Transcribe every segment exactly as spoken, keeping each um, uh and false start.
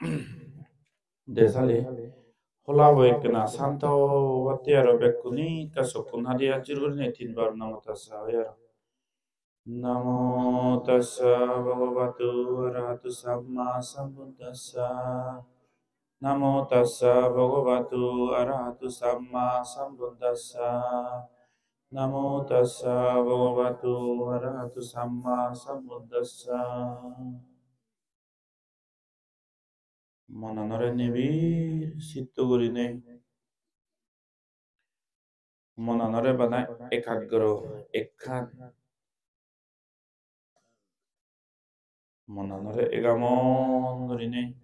Desali holabo ekkena santo bhakti aro bekkune ekka sokkun hadi ajur gurinei tinbar namo tassa hoi aro. Namo tassa bhagavato arahato samma sambuddhassa. Namo tassa bhagavato arahato samma sambuddhassa. Namo tassa bhagavato arahato samma sambuddhassa. Monanore nibir sitto gurinei, monanore bana ekagro ekkan, monanore egamon gurinei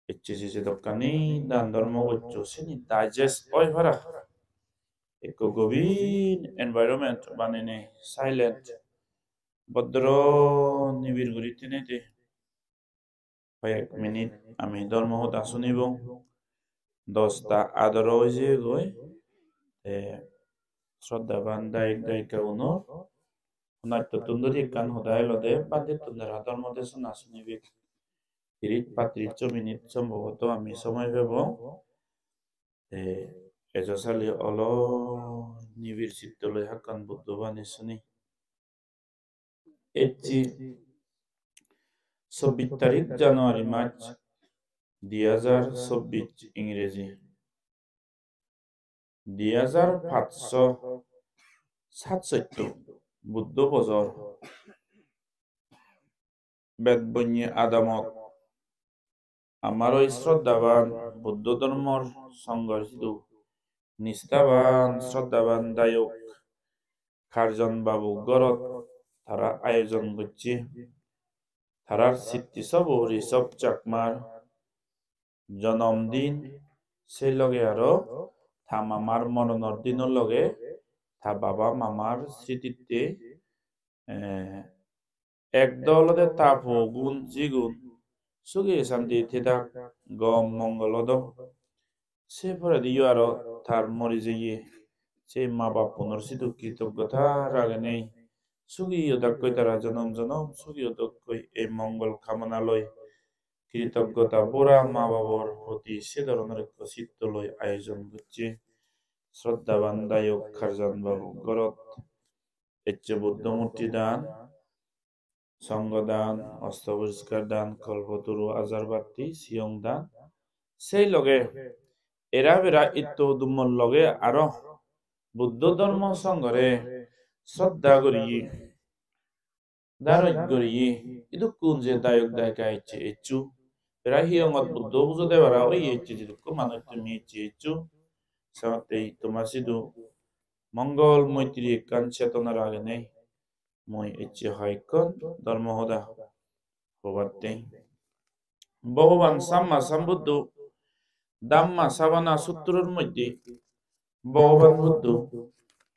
ecche se jedokkani dan dhormo goccho, sini digest oi para. Ekko gobir environment banenei, silent, bodro nibir guri tenei de. Hoyek minute ami dhormo hoda sunibo. Dosta adoro oi jeyegoi. Te sroddhaban dayok dayika gunor honattottun dhuri ekkan hoda elode, bhantettun dara dhormo desona sunibe. Tiris pattiris minute sombhoboto ami somoy pebo. Te ejo sali olo nibir sitto loi hakkon Buddho bani suni. Ecche sobbish tarik January mas, di hajar sobbish ingreji, di hajar pachsho satsotti Buddho bojor. Bedbonye adamot amar oi sroddhaban Buddho dhormor songhor sidu nisthaban sroddhaban dayok Karjan Babu gorot tara ayojon gocche. Tarar sitti sobo Rishabh Chakmar jonom din, sei loge aro ta mamar moronor dino loge ta baba mamar srititte, eh, ek do olode ta puo gun jigun sugi santi thedak, gom mongol odo. Se porediyo aro tar mori jeye se ma bappunor sidu kritoggota ragenei sugi odakkoi tara jonom jonom sugi odakkoi, ei mongol kamona loi kritoggota bora ma babor proti se dhoronor ekko sitto loi ayojon gocche sroddhaban dayok Karjan Babu gorot. Ecche Buddho murti dan, songho dan, osto poriskar dan, kolpoturu, ajar batti, siyong dan, sei loge era bera itto dummor loge aro Buddho dhormo songhore sroddha guriye, daroj guriye, idukkun je dayok dayika ecche ecchu, prai hiyongot Buddho pujo debara oye ecche, jidukko manuj tumi ecche ecchu, senottei toma sidu mongol moitri ekkan chetona ragenei mui ecche hoyekkon dhormo hoda hobatte. Bhogoban Samma Sambuddho Dhamma Savana Sutror moddhe Bhogoban Buddho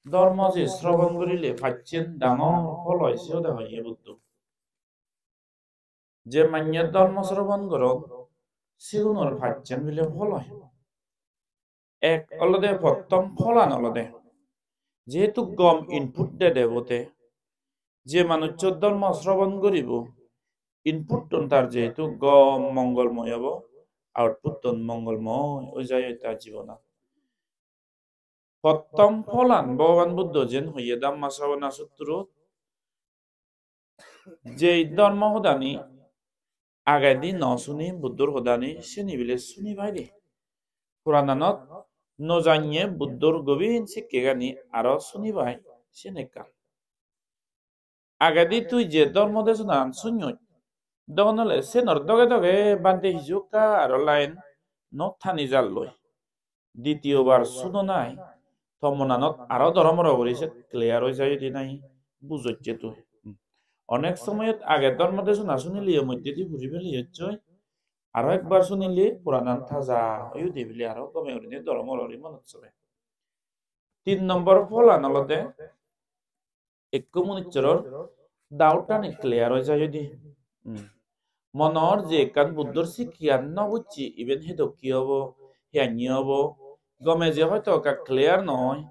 dhormo je srobon gurile pacchen dangor phol oi se hoda hoye Buddho. Je manye dhormo srobon goron sigunor pacchen bile phol oi. Ek olode pottom pholan olode, jehetu gom input dede bote, je manuccho dhormo srobon guribo, input-tun tar jehetu gom mongolmoy obo, output-tun mongolmoy oi jai oi tar jibonot. Pottom pholan Bhogoban Buddho jen hoye Dhamma Savana Sutrot, jei dhormo hodani agedi no suni Buddhor hodani sini bile suni pai de. Purananot no janye Buddhor gobin sikkegani aro suni pai, siyen ekkan. Agedi tui je dhormo desonan sunyoj, dogon ole senor doge doge bhante hiju ekka aro line no tani jalloi. Ditiyobar sunonai, to monanot aro doromoro guri se clear oi jai de nahi bujocche tui. Onek somoyot age dhormo desona sunile moddedi puri peli ecchoi, aro ekbar sunile puranan taja oye de bile aro gome gurinei doromoro guri monot sobe. Tin nombor pholan olode ekko munissoror doubt-ani clear oi jai de. Hmm. Monor je ekkan Buddhor sikkeyan no bujje, iben hedokke obo, hiyanye obo, gome je hoito ekka clear noi,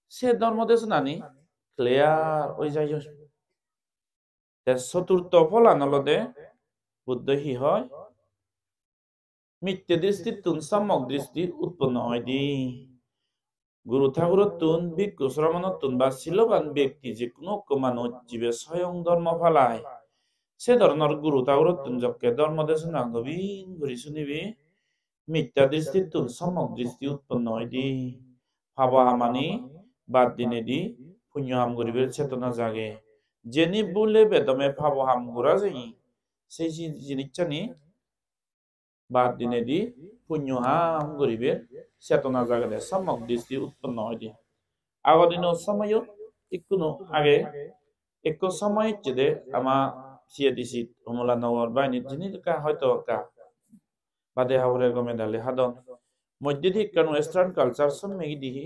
se dhormo desonani clear oi jai. Te soturtho pholan olode Buddho hi hoi? Mitte dristittun sommok dristi utponno oide. Guru thagurottun, bhikkhu sramonottun ba siloban bekti je hono ekko manuj jibe soyong dhormo palai, se dhoronor guru thagurottun jokke dhormo desona gobin guri sunibe, mitta dristittun sommok dristi utponno oide. Pabo hamani bad dinedi punyo ham guribar chetona jage. Jeni bhule bedome pabo ham gora jeye, se ji-, jinissani bad dinedi punyo ham guribar chetona jagede, sommok dristi utponno oide. Ago dino somoyot ikkunu age, ekko somoy ecchede ama C A D C Homola Nogor bainit, jini ekka hoito ekka bade habore gome dale hadon. Moddedi ekkan western culture somme gidi hi,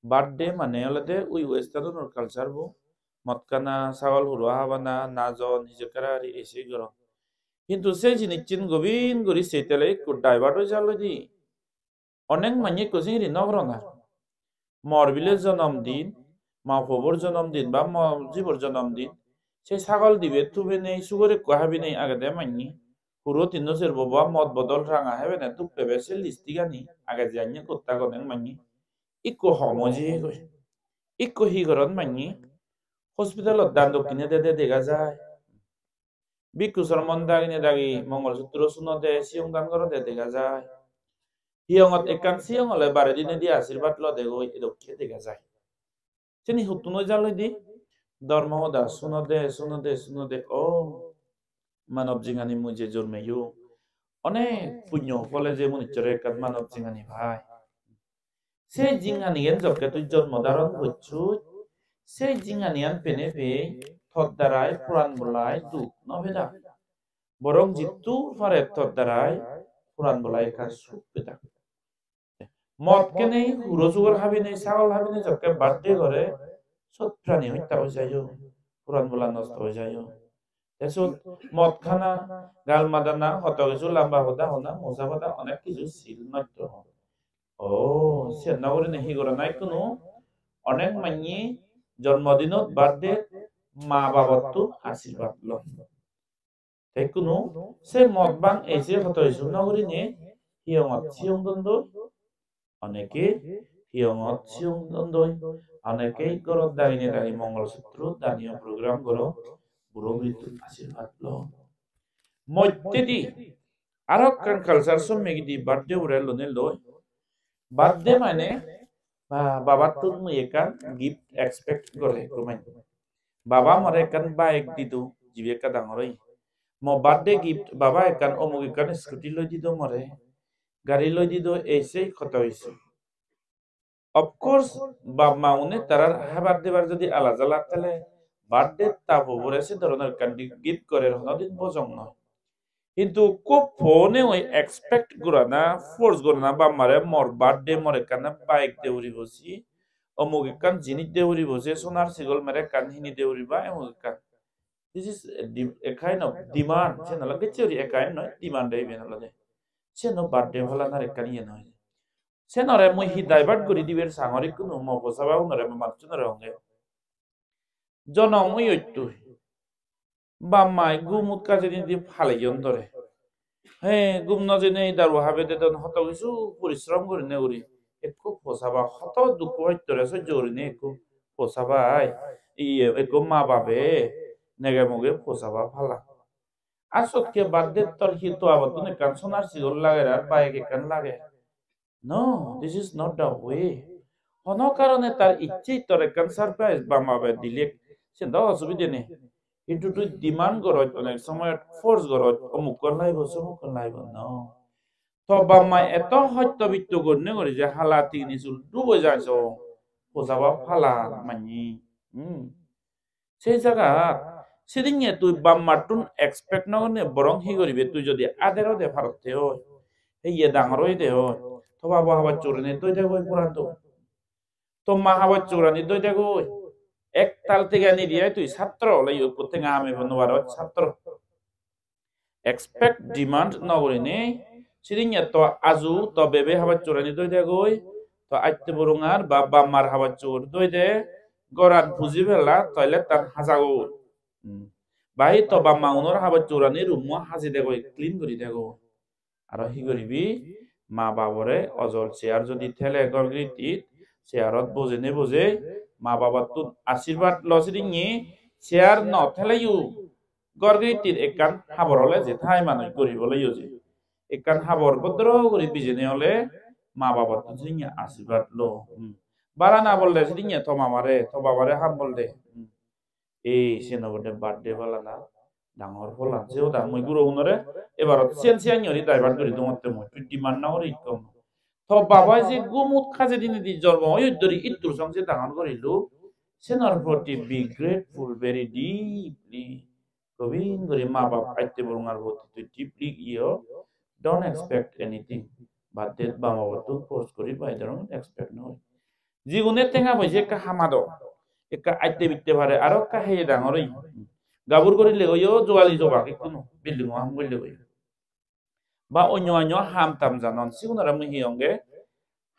birthday mane olode ui westernor culture bo, mot khana, sagol huro habana, najon, hijekkara hari ese goron. Hintu se jinissan gobin guri sei tele ekko divert oi jalloi di. Onek manye ekko singiri nw goron ar. Mor bile jonom din, ma pobor jonom din ba mor jibor jonom din, se sagol dibe tubinei, sugor ekko habinei agede manye, huro tinno serbo ba mot bodol ranga hebene duk pebe se lipstick ani age je anye gotta gonek manye. Ikko hom oi jeyegoi. Ikko hi goron manye? Hospitalot dan dokkine dede dega jai. Bhikkhu sramon dagine dagi Mongol Sutro sunode, siyong dan gorode dega jai. Hiyongot ekkan siyong ole bare dinedi ashirbad lodegoi, edokke dega jai. Seni huttun oi jalloi di? Dhormo hoda sunode, sunode, sunode, o manob jingani mui je jormeyong, onek punyo phole je munussore ekkan manob jingani pai. Se jinganiyan jokke tui jonmo dharon gocchoj, se jinganiyan pene pei tor darai poran bolai duk nw pedak. Borong jittur pare tor darai poran bolai ekkan suk pedak. Mot kenei, huro sugor habinei, sagol habinei jokke birthday gore, sot prani hotta oi jaiyo, poran bola nosto oi jaiyo. Te sot mot khana, gal madana, hoto hissu lamba hoda hona, moja hoda, onek hissu sil nosto hon. O, siyan nw gurinei hi gorana ikkunu? Onek manye jonmodinot, birthday-t ma babottun ashirbad lon. Te ikkunu se mot bang ei se hoto hissu nw gurinei hiyongot siyong dondoi. Oneke hiyongot siyong dondoi. Oneke gorot dagine dagi Mongol Sutro daniyo program goron. Buro burittun ashirbad lon. Moddedi aro ekkan culture somme gidi birthday bore lone loi. Birthday mane, ba-, babattun mui ekkan gift expect gore ekko manye. Baba more ekkan bike dido, jibe ekka dangor oye. Mo birthday gift, baba ekkan omuk ekkan scooty loi dido more, gari loi dido, ei sei hoto hissu. Of course, bap ma une tarar hebar debar jodi ala jala thele, birthday ta pobore se dhoronor ekkan di-, gift gorer, honodin bojong noi. Hintu ekko phone oi expect gorana, force gorana bap mare, mor birthday, more ekkan bike de puribo si, omuk ekkan jinis de puribo si, sonar sigol mere ekkan hini de puriba, omuk ekkan. This is a di-, a kind of demand. Siyan olode gecche guri a kind noi, demand de iben olode. Siyan o birthday palanar ekkan iye noi. Siyanore mui hi divert guri dibar sangor ikkunu, mo posaba unore, mo manuchunore honge. Jonom oyottun bap mai gum utkajenei di paleyon tore. He, gum nw jenei daru habe dedon, hoto hissu porishrom gurinei guri. Ekko posaba hoto dukko hosto re sojjo gurinei ekko posaba ai, iye, ekko ma babe nege muge posaba pala. Ar sokke birthday tor hi, to abottun ekkan sonar sigol lager ar bike ekkan lager. No, this is not the way. Hono karone tar icche tor ekkan surprise bap mabe dilek, siyan do osubide nei. Hintu tui demand goroj, onek somoy force goroj, omukkon lagibo, somukkon lagibo, no. To bap mai eto hosto bitto gonne guri je hala tigini sul dubo jai so, posaba pala manye. Hmm. Sei jagat sidinne tui bap mattun expect nw gurinei borong hi guribe, tui jodi ader ode parotte oi, heye dangor oyede oi, to babo habor sugorani doi degoi poranto. To ma habor sugorani doi degoi. Ektal tenga nidi ai tui satro ole, iyo ekko tenga hamibo nw paroj satro. Expect demand nw gurinei, sidinne to aju, to bebe habor sugorani doi degoi, to atte burungar ba bap mar habor sugor doi de, goran puji pela, toilet tan hajagoi. Hmm. Bhai, to bap ma unor habor chugorani room-o haji degoi, clean guri degoi. Aro hi guribi? Ma babore ojol chair jodi thele ghor girittit, chair-ot bojei ne bojei ma babottun ashirbad lo. Sidinne chair no theleyo ghor girittir ekkan habor ole je thai manuj guribole yo je. Ekkan habor bodro guri bijene ole ma babottun sidinne ashirbad lo. Hmm. Bara na bolde sidinne to mamare, to babare ham bolde. Hmm. Ei, siyen obode birthday palana, dangor polan. Se hoda mui gurogunore ebarot siyen siyen guri divert guri dongotte mui. Tui demand no guri ikko. To babai je gumot kaje dinedi jormo oye dori ittur song je dangor gurilo, senor proti be grateful very deeply. Gobin guri ma bap atte burungar proti tui deeply iyo. Don't expect anything. Birthday ba ma babottun force guri bai dorong expect no guri. Jigune tenga poije ekka hamadon, ekka atte bitte pare, aro ekka heye dangor oye. Gabur guri legoyo, jugali jobak ikkunu, building-o ham guri legoyo. Ba onyo onyo ham tam janon, sigunore mui hi honge,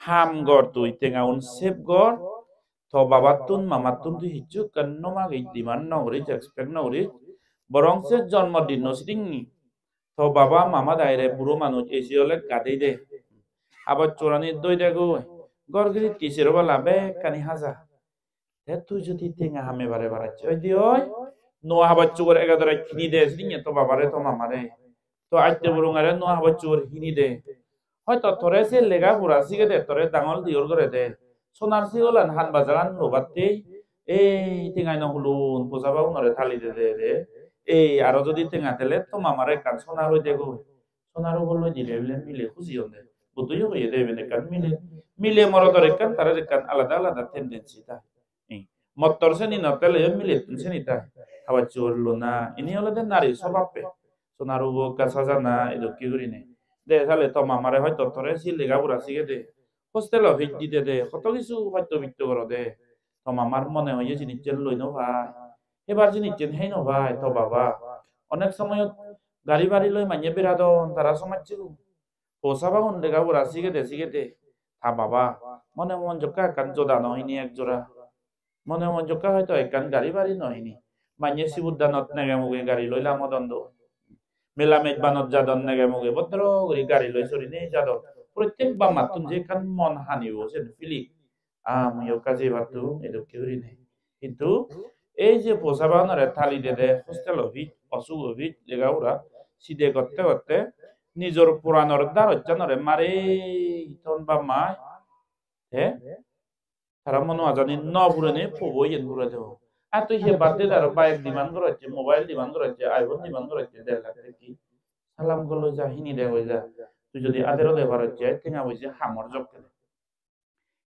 ham gor tui, tengaun save gor, to babattun, mamattun tui hissu ekkan no magi, demand no guri, expect no guri, borong se jonmo dinno sidinni to baba mama daire buro manuj esi ole gadei de. Habor chugorani doi degoi. Ghor giritti sero palla bekkani haja. Te tui jodi tenga hamei bare baracche oide oi, nuo habor chugor egadore hini de, sidinne to babare to mamare. To atte burungare nuo habor chugor hini de. Hoito tore se lega pora sigede, tore dangor digor gorede. Sonar sigolan han bajagan lobatte, ei tengaino hulun posabagunore thali dede de. Ei aro jodi tenga thele to mamare ekkan sonar oi degoi. Sonar ubo loi dile bile mile huji onde. Buddho yo hoyede iben ekkan mile, mile morodor ekkan, tarar ekkan alada alada tendency thai. Ei, mottor seni no theleyo milettun seni thai. Habor chugor lona, ini olode nari sobappe. Sonar ubo ekka sajana, edokke gurinei. De sale to mamare hoito tore si lega pora sigede. Hostel-o fees dide de, hoto kisu hoito bitto gorode. To mamar mone hoye jinissen loi no pai. Hebar jinissen hei no pai, to baba. Onek somoyot gari bari loi manye beradon tara somajjegun. Posabagun lega pora sigede sigede. Ta baba, mone mon jokka ekkan joda no hini ek jora. Mone mon jokka hoito ekkan gari bari no hini. Manye sibur danot nege muge gari loi lamodon do. Mela mej banot jadon nege muge bodro guri gari loi sorinei jadon. Prottek bap mattun je ekkan mon hanibo sen feeling. Ah, mui ekka jebattun edokke gurinei. Hintu ei je posabagunore thali dede, hostel-o fees, osugo fees, lega pora, side gotte gotte nijor poranor darochanore mare ton bap mai. Te tara mono ajani no purene pobo iyen pure debo. Ar tui he birthday aro bike demand gorocche, mobile demand gorocche, iPhone demand gorocche, der lakh tekki. Salam golo ja, hini de goi ja. Tui jodi adero de parocche, tenga poije hamor jokke de.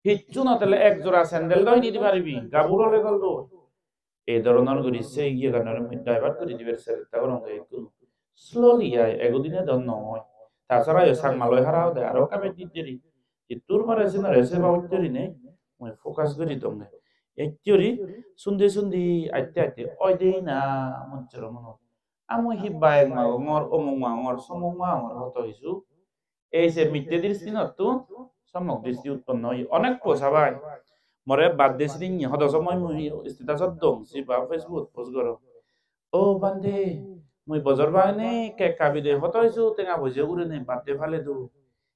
Hissu no thele ek jora sandal do hini di paribi, gabur ole gol do. Ei dhoronor guri se iyeganore mui divert guri dibar chesta goronge ekku. Slowly ai, ego dine do noi. Ta sara yo Changma loi hara hode aro ekka bej diri. Ittur pare sinore seba uttori nei. Mui focus guri donge. Etturi sundi sundi atte atte oide na monchoro monot. Amo hi bayek magongor, omuk magongor, somuk magongor hoto hissu. Ei se mitte dristi nottun sommok dristi utponno oye. Onek posa bai. More birthday sidinne hodo somoy mui status-ot dong, se ba Facebook-ot post gorong. O bhante, mui bojor bangene cake habide hoto hissu tenga poije urinei birthday pale do.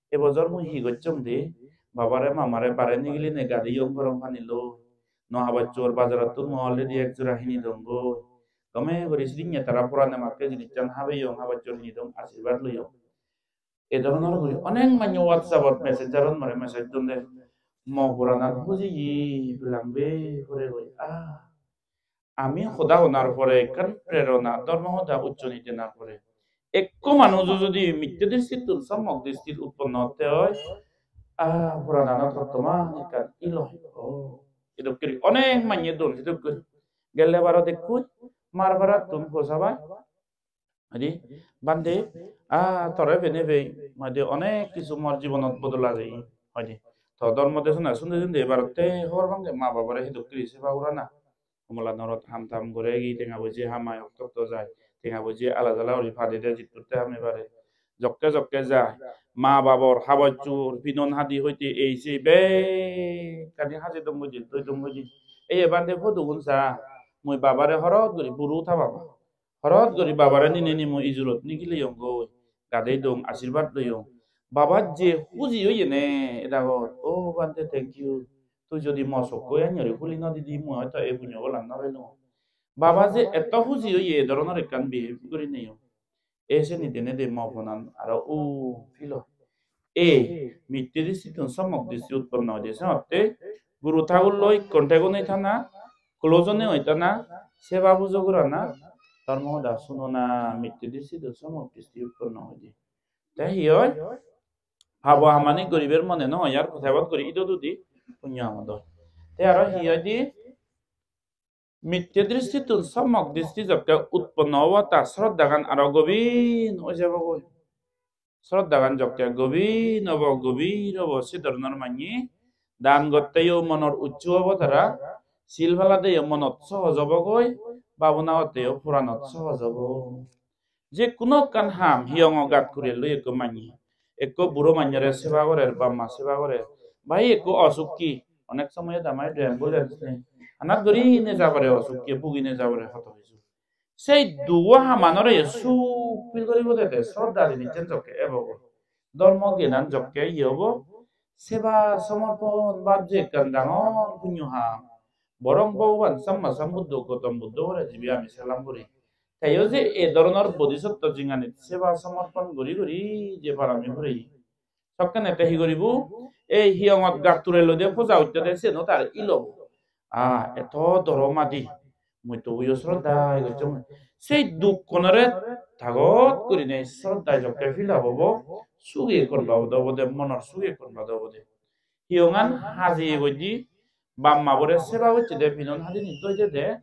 E bojor mui hi gocchong de? Babare mamare bare nigiline gari yong gorong pani loi. No habor sugor bajarottun mui already ek jora hini dongoi. Gome guri sidinne tara purane makke jinissan habeyong, habor sugor hini dong, ashirbad loyong. Ei dhoronor guri onek manye WhatsApp-ot, Messenger-ot more message don de. Mo poranan hujiye, belang be pore goi. Ah, ami hoda honar pore ekkan prerona, dhormo hoda uchchoni denar pore. Ekko manujo jodi mitte dristittun sommok dristit utponno otte oi, ah, porananot hottoman ekkan ilo. Oh, edok guri onek manye don, edok guri. Gelle barot ekku, mar barattun posabai. Hoide, "Bhante, ah, tore pene pei, hoide, onek kisu mor jibonot bodol age," hoide. To dhormo desona sunde sunde ebarotte hobor pange ma babore hi dokke guri seba gorana. Homola norot ham tam gore gi tenga boje hamai okto okto jai. Tenga boje ala jala guri pade de jittutte hame pare. Jokke jokke jai. Ma babor habor sugor, pinon hadi hoite ei sei bekkani haje dong boje, doi dong boje. Ei bhante photogun sa, mui babare horot guri buru ta baba. Horot guri babare ninei ni mui ijurot nigileyonggoi, gadei dong, ashirbad loyong. Baba je huji oyene edagot, "O bhante, thank you. Tui jodi mo sokko anjori huli no didi, mui hoito ei punyo bolan no pelung." Baba je etto huji oye, e dhoronor ekkan behave gurinei o. E seni denedi mo ponan aro u pilo. Ei mitte dristittun sommok dristi utponno oide, senotte guru thagur loi contact onei thana, close onei oi thana, seba pujo gorana, dhormo hoda sunona, mitte dristittun sommok dristi utponno oide. Te hi oi? Pabo hamani guribar mone no oi, ar sebot guri ido dudi punyo hamot oi. Te aro hi oide? Mitte dristittun sommok dristi jokke utponno obo, ta sroddhagan aro gobin oi jebogoi. Sroddhagan jokke gobin obo, gobir obo, se dhoronor manye dan gotteyo monor ucchu obo tara, sil paladeyo monot sohoj obogoi, babona gotteyo poranot sohoj obo. Je hono ekkan ham, hiyongo gat kurelloi ekko manye, ekko buro manjore seba gorer, bap ma seba gorer, bhai ekko osuk hi, onek somoyot ama idu ambulance nei, hanat guri neja pore osuk hi, bugi neja pore hoto hissu. Sei dugo hamanore suk feel guribo dede sroddha jinissan jokke ebo goi. Dhormo gyanan jokke iye obo, seba somorpon bab je ekkan dangor punyo ham. Borong Bhogoban Samma Sambuddho Gautam Buddho pore jibe ami salam guri. Teyo je e dhoronor bodhisotto jinganit seba somorpon guri guri je parami pureye. Sokkene te hi guribo? Ei hiyongot gat turelloi de puja utte de, siyen o tar ilo. Ah, eto doro madi. Mui tobuyo sroddha gocchong. Sei dukkonore tagot gurinei sroddha jokke fill up obo, sugi ekkan bab obode, monor sugi ekkan bab obode. Hiyongan hajiye gojje, bap ma bore seba gocche de, pinon hadini thoi de de.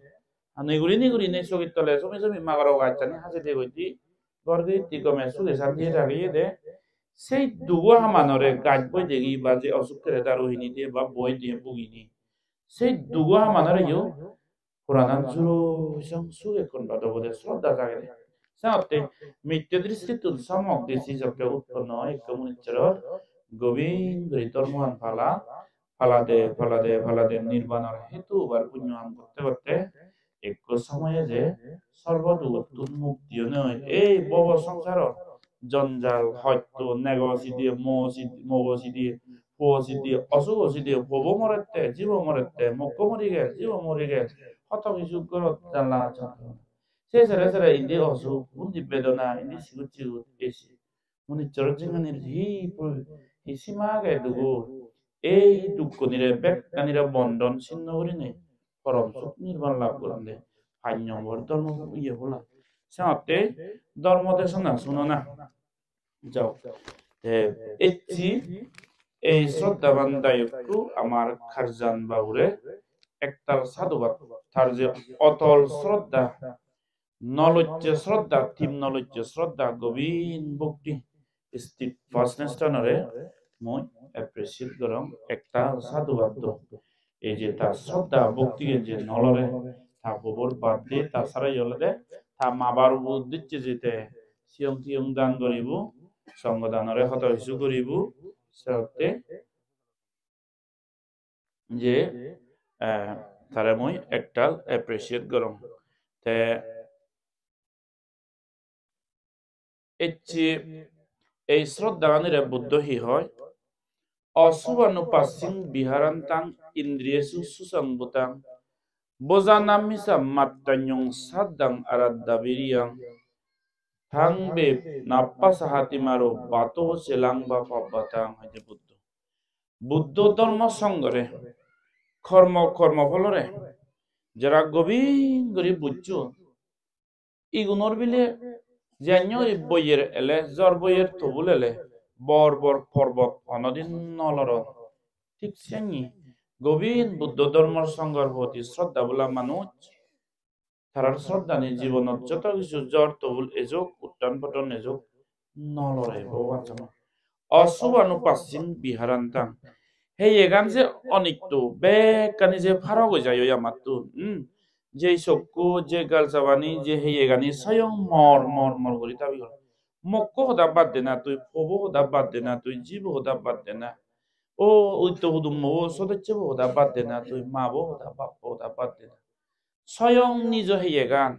Ani gurinei gurinei sogit tole sobi sobi magoro gachchani hajei de gojje. Ghor giritti gome suge santiye thageye de. Sei dugo hamanore gaj boi degi ba je osukkere daru hini diye ba boi diye bugini. Sei dugo hamanore yo puranan juro song suge ekkan bab obode, sroddha jagede. Senotte mitte dristittun sommok dristi jokke utponno oi ekko munichoror, gobin guri dhormoan pala, palade, palade, palade nirbanor hetu obar punyo ham gotte gotte ekko somoye je sorbo dugottun mukti onei ei bhobo songsaror jonjal, hosto, nego sidi, mo sidi, mogo sidi, puo sidi, osugo sidi, puobo morette, jibo morette, mokko mori gel, jibo mori gel, hoto hissu gorot jala jontona. Se sere sere indi osuk, undi bedona, indi sigut sigut esi. Munichor jinganir hi pro-, hi sima age dugo? Ei dukkonire bekkanire bondon sinno gurinei porom suk nirban lab goronde. Pach nombor dhormo iye bola. Senotte dhormo desona sunona. Jao. Te ecchi ei sroddhaban dayokko amar Karjan babure ektal sadhubad. Tar je otol sroddha, nolocche sroddha, tim nolocche sroddha, gobin bhokti, steadfastness-anore mui appreciate gorong, ektal sadhubad do. Ei je ta sroddha bhokti je nolore, ta bobor bad de, ta sarai olode, ta ma bar uddicche je te siyong tiyong dan guribo, songho danore hoto hissu guribo, senotte je, eh, tare mui ektal appreciate gorong. Te ecche ei sroddhaganire Buddho hi hoi? Osubhanupassing viharantaṃ indriyesu susaṅgutaṃ, bhojanamhi ca matthaññuṃ saddhaṃ araddhaviriyaṃ, taṃ ve nappasahati maro vato selaṃ va pabbataṃ, hoide Buddho. Buddho dhormo songhore, kormo, kormo pholore, jara gobin guri bujjon, igunor bile jiyan guri boyer ele, jor boyer tobul ele, bor bor porbot honodin no loron. Thik siyani gobin Buddho dhormor songhor proti sroddha bola manuj, tarar sroddhani jibonot joto kichu jor tobul ejok, uttan poton ejok, no lore Bhogoban sono. Osubhanupassing viharantaṃ. Heyegan je onitto, bekkani je pharok oi jai oi amattun. Hmm? Je sokku, je galsabani, je heyegani soyong mor, mor, mor guri dabi gor. Mokko hoda bad de na tui, pobo hoda bad de na tui, jibo hoda bad de na. O utto hudummo, o sodocchebo hoda bad de na tui, mabo hoda, bappo hoda bad de na. Soyong nijo heyegan,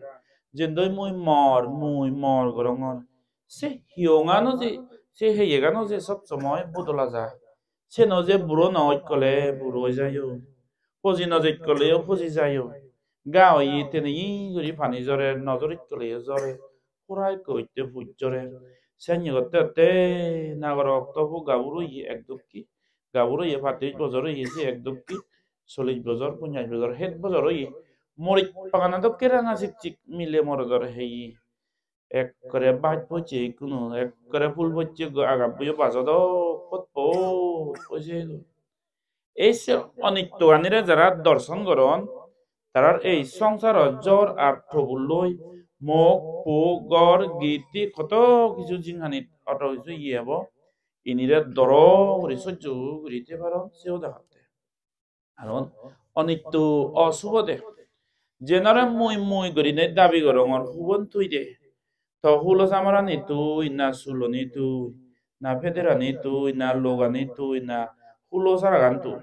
Jendoi mui mor, mui mor gorongor. Se hiyongano je, se heyegano je sob somoi bodola jai. Seno je buro no oi gole buro oi jayo. Poji no jei goleyo poji jayo. Ga oye teneye guri pani jorer, no jorit goleyo jorer. Pura ekko otte puj jorer. Senne gotte gotte nagor okto bu gabur oye ek dokki. Gabur oye patris bojor oye se ek dokki. Chollish bojor, ponjash bojor, het bojor oye. Moris pagana dokke ranga chikchik mile morodor heye. Ekkore baj pocche ikkunu, ekkore phul pocche go agabbuyo bajo dok pot pot oi jeyegoi. Ei se onittoganire jara dorson goron, tarar ei songsaro jor ar tobul loi mok, pok, gor, gitti, hoto hissu jinghanit hoto hissu iye obo, inire doro guri sojjo guri thei paron, se hoda hotte. Karon onitto osubode. Jenore mui mui gurinei dabi gorongor, hubon tui de. To hulo samarani tui, na suloni tui, na pederani tui, na logani tui, na hulo saragan tui,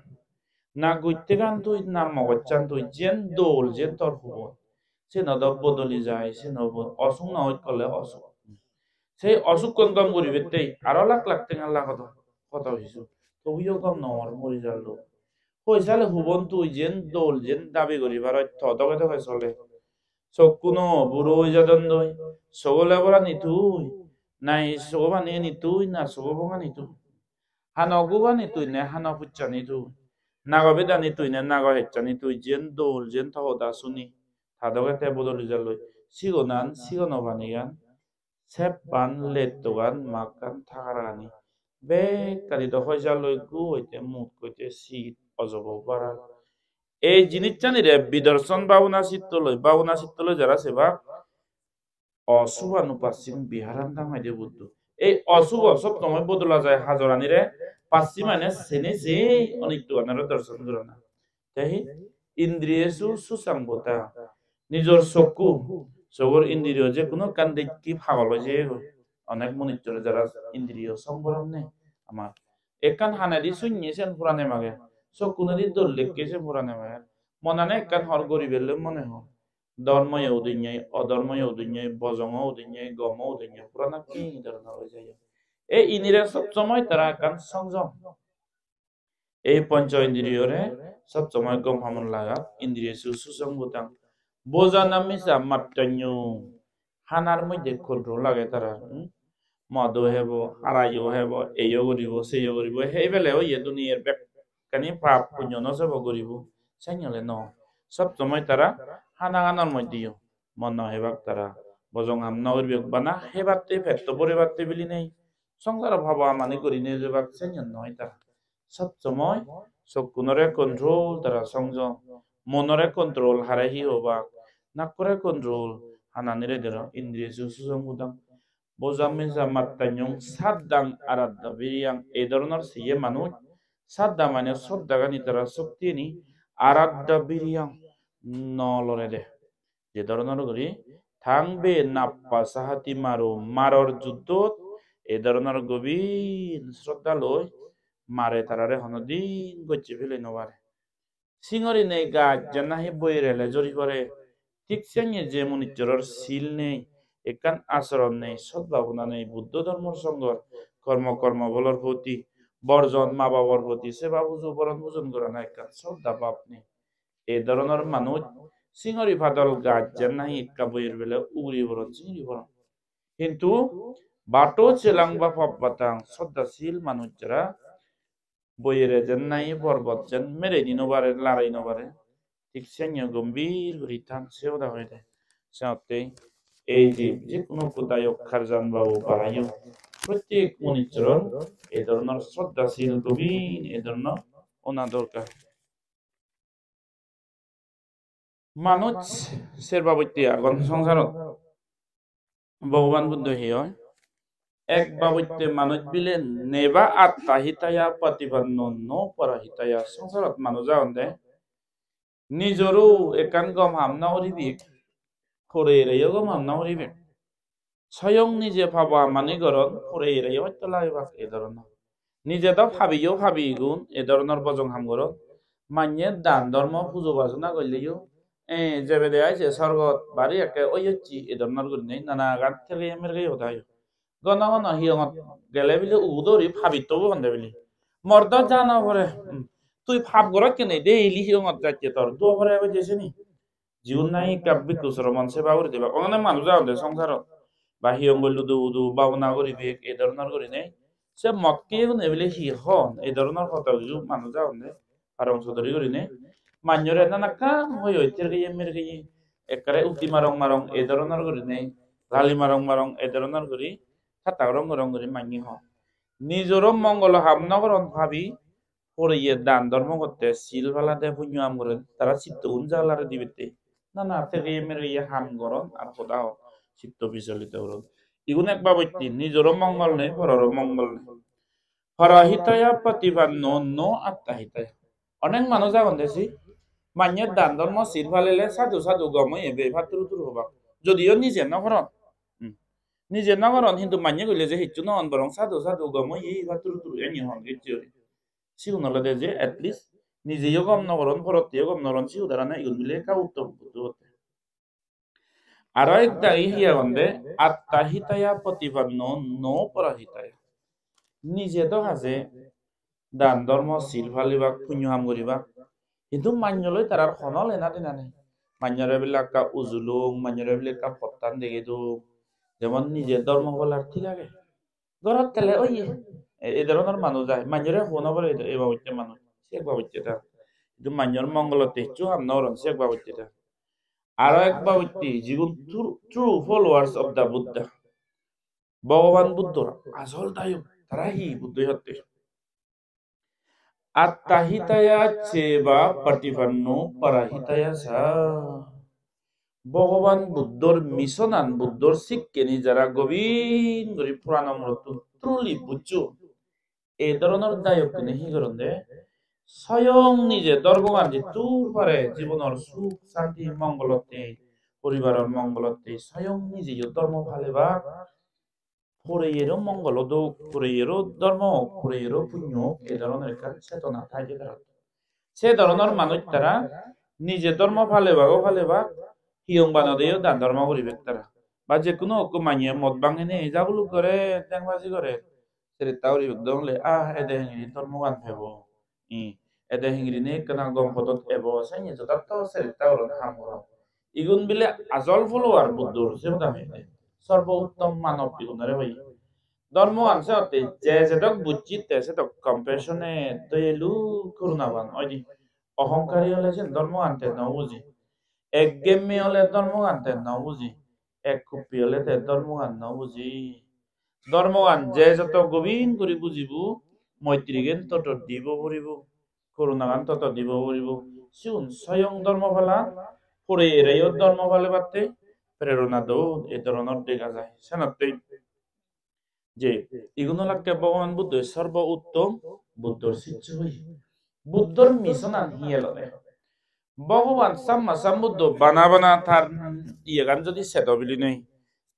na guttegan tui, na mogochan tui, jen dol, jen tor hubon. Siyen do bodoli jai, siyen do bo-, osuk no oi gole osuk. Sei osukkun gom guribatte aro lak lak tenga lagodon, hoto hissu. Tobuyo gom no or, mori jalloi. Hoi sale hubon tui jen dol, jen dabi guribar oi to doge doge sole. Sokkuno buro oi jadon doi. Sogo leborani tui, nahi sogo paniyani tui, na sogo bongani tui. Hano gubani tui, ne hano puchchani tui. Nago bedani tui, ne nago hechchani tui. Jen dol, jen to hoda suni. Ta doge te bodoli jalloi. Sigonan, sigono panigan. Seppan, lettogan, makkan, tagaragani. Bekkani do hoi jalloi gu hoite, mut hoite, sit ojobo barar. Ei jinissanire bidorson babona sittoloi, babona sittoloi jara sebak, osubanupassim biharantam hoide Buddho. Ei osubo sob somoi bodola jai hajoranire, passim mane sene sei onittoganore dorson gorana. Te hi? Indriyesu susambhuta. Nijor sokku, sogor indriyo je hono ekkan dekki pagol oi jeyegoi. Onek manuchchore jara indriyo songboron nei amar. Ekkan hanedi sunne sen purane mage, sokkunedi dol dekke sen purane mage. Monane ekkan hor guribelle mone hor. Dhormoyo udinei, odhormoyo udinei, bojongo udinei, gomo udinei, purana ki dhoronor oi jai. Ei inire sob somoi tara ekkan songjom. Ei poncho indriyore sob somoi gom hamot laga, indriyesu susambhutang. Bhojanamicca matthanyung, hanar moddhe control age tara, hmm? Modo hebo, harayo hebo, eyo guribo, seyo guribo, hei bele oye duniyar bekkani pap punyo no sebo guribo, senne ole no. Sob somoi tara hanaganor moddhe yo. Mo no hebak tara. Bojong ham no guribak, bana hebatte petto boribatte bilinei. Songsaro pabo amani gurinei jebak, senne noi tara. Sob somoi sokkunore control tara songjom. Monore control, hare hi hobak. Nakkore control, hananire dero, indriyesu susambhutang. Bhojanamicca matthanyung saddhang araddha viriyang. Ei dhoronor siye manuj, saddha mane sroddhagani, tara soktiyani, araddha viriyang, no lorede. Je dhoronor guri tang ve nappa sahati maro, maror juddot ei dhoronor gobir sroddha loi mare, tarare honodin gocche pele no pare. Singori nei gaj jen nahi boyer ele jhori pore, thik senne je manuchchoror sil nei, ekkan asoron nei, sot bhabona nei, Buddho dhormo songhor kormo, kormo pholor proti, borjon, ma babor proti seba pujo, boron pujon gorana ekkan sroddha bhab nei. Ei dhoronor manuj singori padol gaj jen nahi ekka boyer bele uguri poron, singori poron. Hintu bato chelang ba pap batang, sroddhasil manuj jara boyere jen nahi porbot jen mereni no pare, larei no pare, thik senne gombhir guri than se hoda hoide. Senotte ei je, je hono ekko dayok karjan babo barayo, prottek manuchchoror ei dhoronor sroddhasil gobhir ei dhoronor ona dorkar. Manuj ser babotte agon songsarot. Bhogoban Buddho hi hoi? Ek babotte manuj bile neva atta hitaya patipanno no para hitaya. Songsarot manuj agonde, nijoro ekkan gom ham no guribak, porereyo gom ham no guribak. Soyong nije pabo amani goron, porereyo hosto lagibak, e dhoronor. Nije do pabiyo pabi gun, e dhoronor bojong ham goron. Manye dan dhormo pujo bajona goilleyo, eh, jebede ai se sorgot bari ekke oyochi, e dhoronor gurinei nanagan tergeye mergeye hoda oye. Gono gono hiyongot gele bile ugu dori pabitto bo honde bile. Mor do jana pore, hmm, tui pap gorot kene daily hiyongot jatte tor duo pore ebe je sini. Jigun nahi ekka bhikkhu sromon seba guri diba. Onne manuj agonde songsarot. Ba hiyong goi ludu udu bhabona guribek, e dhoronor gurinei. Se mot heyegune bile hi hon, e dhoronor hoto kiju manuj agonde. Parong sodori gurinei. Manjore nanakkan hoi hoi tergeye mergeye. Ekkere utti marong marong e dhoronor gurinei. Lali marong marong e dhoronor guri. Hatta gorong gorong guri manye hon. Nijoro mongolo ham no goron pabi. Poreye dan dhormo gotte, sil palade, punyo ham goron, tara sittogun jagalare dibette. Nana tergeye mergeye ham goron ar hoda hon, sitto bicholito goron. Igun ek babotte, nijoro mongol nei, pororo mongol nei. Parahitaya patipanno no attahitaya. Onek manuj agonde si, manye dan dhormo sil palele sadhu sadhu gom oye be patturu turu hobak. Jodio nije no goron. Hmm. Nije no goron, hintu manye golle je hissu no hon, borong sadhu sadhu gom oye patturu turu eni hon gecche ori. Sigun olode je at least nijeyo gom no goron, porotteyo gom no goron, sigun tarane igun bile ekka uttom buddho otte. Aro ek dagi hi agonde, attahitaya patipanno no parahitaya. Nije do haje dan dhormo sil palibak, punyo ham guribak. Hintu manjoloi tarar hono lena dena nei. Manjore bile ekka ujulung, manjore bile ekka pottan degedung. Jemon nije dhormo palar thik age. Gorot thele oye. E, e dhoronor manuj ai. Manjore hon obo e, e babotte manuj. Se ek babotte ta. Hintu manjor mongolotte hissu ham no goron, se ek babotte ta. Aro ek babotte, jigun true, true followers of the Buddha. Bhogoban Buddhor asol dayok. Tara hi Buddho hotte? Attahitaya ceva patipanno parahitaya ca. Bhogoban Buddhor mission-an, Buddhor sikkeni jara gobin guri purano murottun truly bujjon, ei dhoronor dayokkune hi goronde? Soyong nije dhormogan jiddur pare jibonor suk santi mongolotte, poribaror mongolotte, soyong nijeyo dhormo palebak, poreyero mongol odok, poreyero dhormo ok, poreyero punyo ok, ei dhoronor ekkan chetona thai je tarot. Se dhoronor manuj tara nije dhormo palebago palebak, hiyong banodeyo dan dhormo guribek tara. Ba je hono ekko manye mot bangene jabuluk gore, dengbaji gore, seretta guribek dong le, ah, ede hengiri dhormogan pebo. I, ede hingirine ekkana gom podot ebo, senne jodatto seretta goron, ham goron. Igun bile ajol follower Buddhor, se hoda hoide. Sorbo uttom manob igunore hoye. Dhormogan se hotte je jedok bujje te sedok compassionate, doyelu, korunaban oide. Ohonkari ole sen dhormogan te no buje. Ekgemme ole dhormogan te no buje. Ek kuppi ole te dhormogan no buje. Dhormogan je joto gobin guri bujibo, moitrigen toto dibo puribo, korunagan toto dibo puribo. Sigun soyong dhormo palan, poreyereyo dhormo palebatte prerona don, ei dhoronor dega jai. Senotte je igun olakke Bhogoban Buddho sorbo uttom Buddhor siccho oye. Buddhor mission-an hi elode? Bhogoban Samma Sambuddho bana bana tar iyegan jodi sedo bilinei,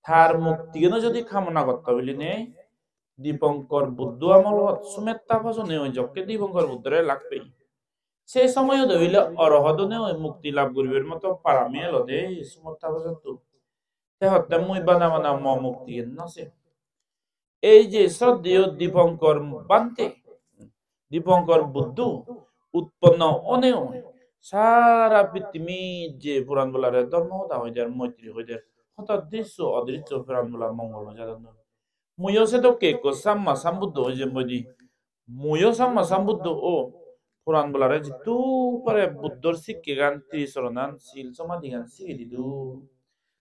tar muktigeno jodi kamona gotto bilinei, Dipankar Buddho amolot Sumedha pojone oi jokke Dipankar Buddhore lak peye. Se somoyot oile orohot one oi mukti lab guribar moto parami elode Sumedha pojottun. Te hotte mui bana bana mo muktigan no sem. Ei je sroddheyo Dipankar Bhante, Dipankar Buddho utponno oneo sara pittimit je puran bolare dhormo hoda hoider, moitri hoider, hoto drisso odrisso puran bola mongol oi jadon. Muiyo sedokke ekko Samma Sambuddho oi jemboidi. Muiyo Samma Sambuddho o, puran bolare jittu pare Buddhor sikkegan, trisoronan, sil somadhigan sigi didu.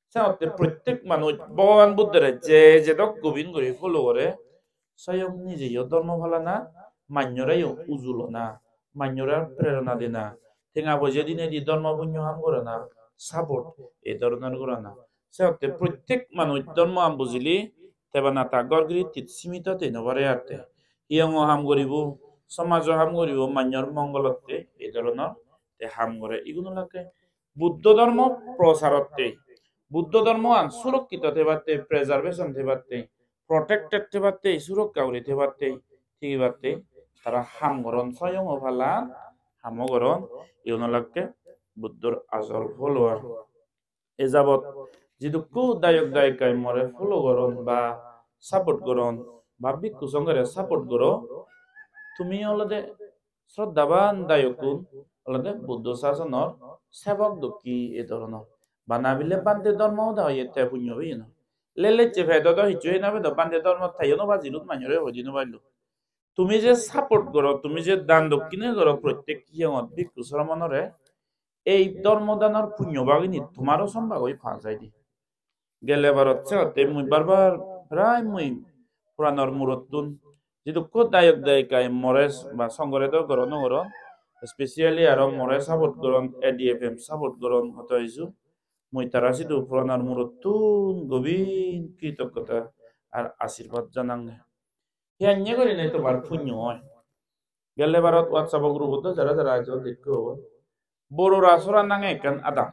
Senotte prottek manuj Bhogoban Buddhore je jedok gobin guri follow gore, soyong nijeyo dhormo palana, manjoreyo ujulona, manjore prerona dena, tenga poije dinedi dhormo punyo ham gorana, support ei dhoronor gorana. Senotte prottek manuj dhormoan bujile te bana ta ghor girittit simito thei no pare atte. Hiyongo ham guribo, somajo ham guribo, manjor mongolotte ei dhoronor te ham gore. Igun olakke Buddho dhormo procharotte, Buddho dhormoan surokkito thebatte, preservation thebatte, protected thebatte, surokka guri thebatte, thigibatte tara ham goron, soyongo palan hamo goron. Igun olakke Buddhor ajol follower. E jabot jidukko dayok dayikai more follow goron ba support goron ba bhikkhu songhore support goro, tumi olode sroddhaban dayokkun olode Buddho sasonor sebok dokke e dhoronor. Bana bile bhante dhormo hoda hoye te punyo oye na. Lelecche pedo do hissu hei no pedo, bhante dhormo teyo no bajilun, manjore hoi di no parilun. Tumi je support goro, tumi je dan dokkine goro prottek hiyongot bhikkhu sromonore, ei dhormo danor punyo bagini tomaro sombagoi pa jaide. Gele barot segotte mui bar bar prai mui puranor murottun jidukko dayok dayikai more ba songhore do goron no goron, specially aro more support goron, A D F M support goron hoto hissu, mui tara sidu puranor murottun gobir kritoggota ar ashirbad janange. Hiyanye gurinei tomar punyo oi. Gelle barot WhatsApp-o group-ot do jara jara agon dekko. Borora sora nange ekkan adam.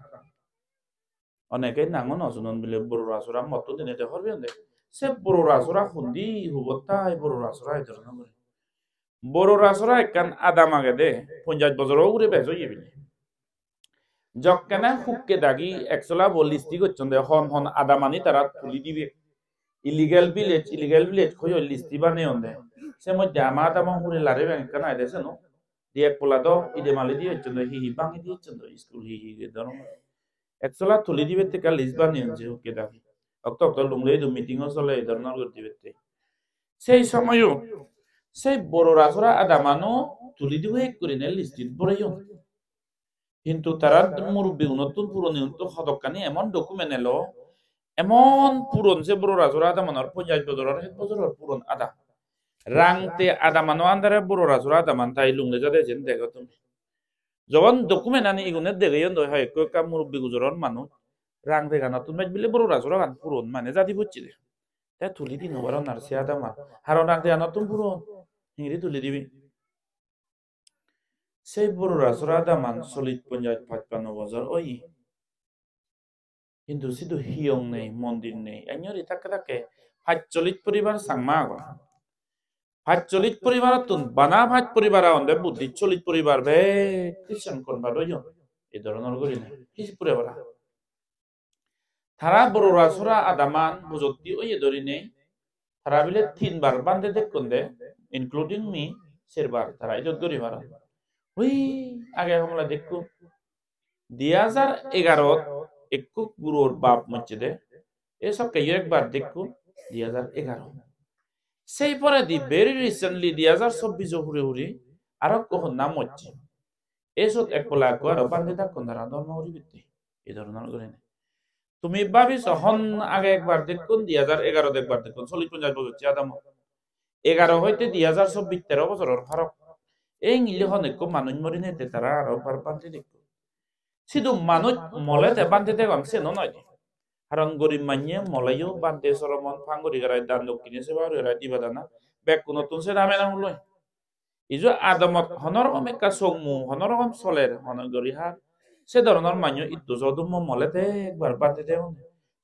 Oneke nango no sunon bile Borora sora, mottun dinei te hobor peyon de. Se Borora sora hundi hubot tai Borora sora, ei dhoronor guri. Borora sora ekkan adam agede, ponjash bojoro ugure bej oye bile. Jokkene hukke dagi ek sola bo listi gocchon de, hon hon adamani tara tuli dibe. Illegal village, illegal village hoyo listi baneyon de. Se moddhe ama adamo hure lari bang ekkan aide seno. Di ek pola do ide mali di ecchon de, hi hi bangi di ecchon de, school hi hi ge dhoron. Ek sola tuli dibette ekkan list baneyon je hukke dagi. Okto okto Lunglei idu meeting-o sole ei dhoronor guri dibette. Sei somoyo sei Borora sora adamano tuli dibo ek gurine listit boreyon. Hintu tara murubbigunottun, puroniunottun hodokkani emon document elo, emon puron se Borora sora adamanor, ponjash bojoror, het bojoror puron adam. Rangte adamano andare Borora sora adaman tai Lunglei jade jen dego tumi. Jogon document ani igune degeyon doi, hoi ekko ekka murubbi gujoror manuj, Rangteganottun bej bile Borora soragan puron, mane jadi pocche de. Te tuli di no paron ar se adaman. Haron Rangteganottun puron, hingiri tuli dibi. Sei Borora sora adaman sollish ponjash pachpanno bojor oye. Hintu sidu hiyong nei, mondir nei. Enjori thakke thakke pachchollish poribar Changma agon. Pachchollish poribarottun bana pach poribar agonde Buddhist, chollish poribar bek Christian convert oyon. Ei dhoronor gurinei. Hi pore para? Tara Borora sora adaman bujotti oye dorinei, tara bile tinbar bhante dekkonde, including me, serbar tara idot guri paron. Ui, age homla dekko. Di hajar egarot ekko guror bap mocche de, e sokkeyo ekbar dekko, di hajar egaro. Sei poredi very recently di hajar chobbish hure hure aro ekko honna mocche. E sot ek pola ekko aro bhante dakkon tara dhormo guribatte. Ei dhoronor gurinei. Tumi bhabi so, hon age ekbar dekkon, di hajar egarot ekbar dekkon, chollish ponjash bojor se adamot. Egaro hoite di hajar chobbish, tero bojoror farok. Ei ngille hon ekko manuj morinei te tara aro bar bhante dekkon. Sidu manuj mole te bhante degon, siyen o noi de. Karon gorib manye moleyo bhante soromon pang guri garai dan dokkine seba guri garai diba dana. Bekkunottun se dame na huloi. Ijo adamot hono rokom ekka songmu, hono rokom soler, hono guri har. Se dhoronor manjo itto so dummo mole te ekbar bhante degon.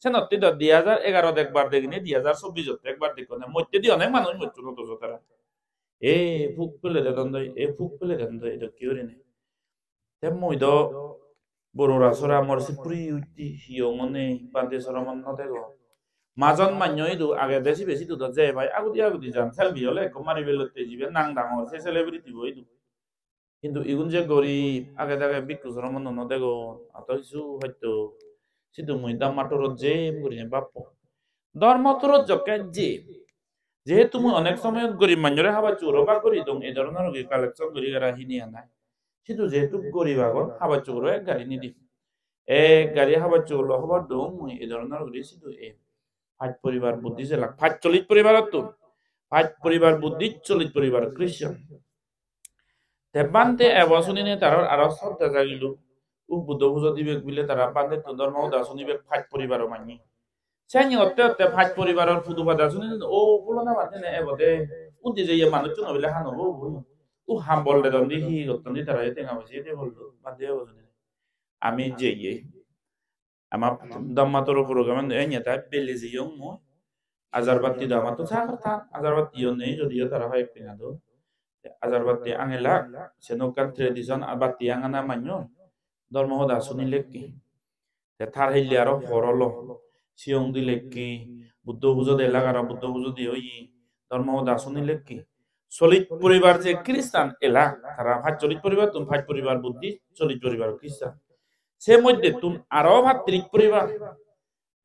Senotte do di hajar egarot ekbar degine, di hajar chobbish ot ekbar dekkone. Mottedi onek manuj mocchon otojo tara. E puk pele dedon doi, e puk pele dedon doi, edokke gurinei. Te mui do Borora sora mor sipuri utti hiyongo nei, bhante soromon no degong. Majon manjo idu agede sibe sidu do jei pai agudi agudi jan, selfie ole ekko mari belotte jibe nang dangor se celebrity bo idu. Hintu igun je gorib age dage bhikkhu soromon no degong, ato hissu hoito sidu mui Dhamma tourot jem gurinei bappo. Dhormo tourot jokke jem, jehetu mui onek somoyot gorib manjore habar suguro bak guri dong, ei dhoronor guri collection guri gara hini anai. Sidu jehetu gorib agon, habar suguro ek gari nidim. Ek gari habar suguro hobor dong mui, ei dhoronor guri sidu ei pach poribar Buddhist elak, pachchollish poribarottun pach poribar Buddhist, chollish poribar Christian. Te bhante ebo sunine taror aro sroddha jagilo. U Buddho pujo dibek bile tara bhantettun dhormo hoda sunibek pach poribaro manye. Seni otte otte pach poribaror pudu pada sunine, o pholona bhante ne ebode, undi jeye manucchuno bile hano bo bo. U hambol dedon di, hi gotton di tara, e tenga poise de bollo bhante ebo sunine. Ami jeye. Ama Dhamma tour program-an enya ta bele jeyong mui. Ajar batti do amattun sagor than, ajar batti yo nei, jodio tara hoi ek tenga don. Ajar batti angelak, seno ekkan tradition, ar batti angana manyor. Dhormo hoda sunilekke. Te tar hille aro por olo. Siyong dilekke, Buddho pujo de lagaro Buddho pujo de oye, dhormo hoda sunilekke. Sollis poribar je Christian ela, tara pachchollis poribar tun pach poribar Buddhist, sollis poribar Christian. Se moddhe tun aro pattiris poribar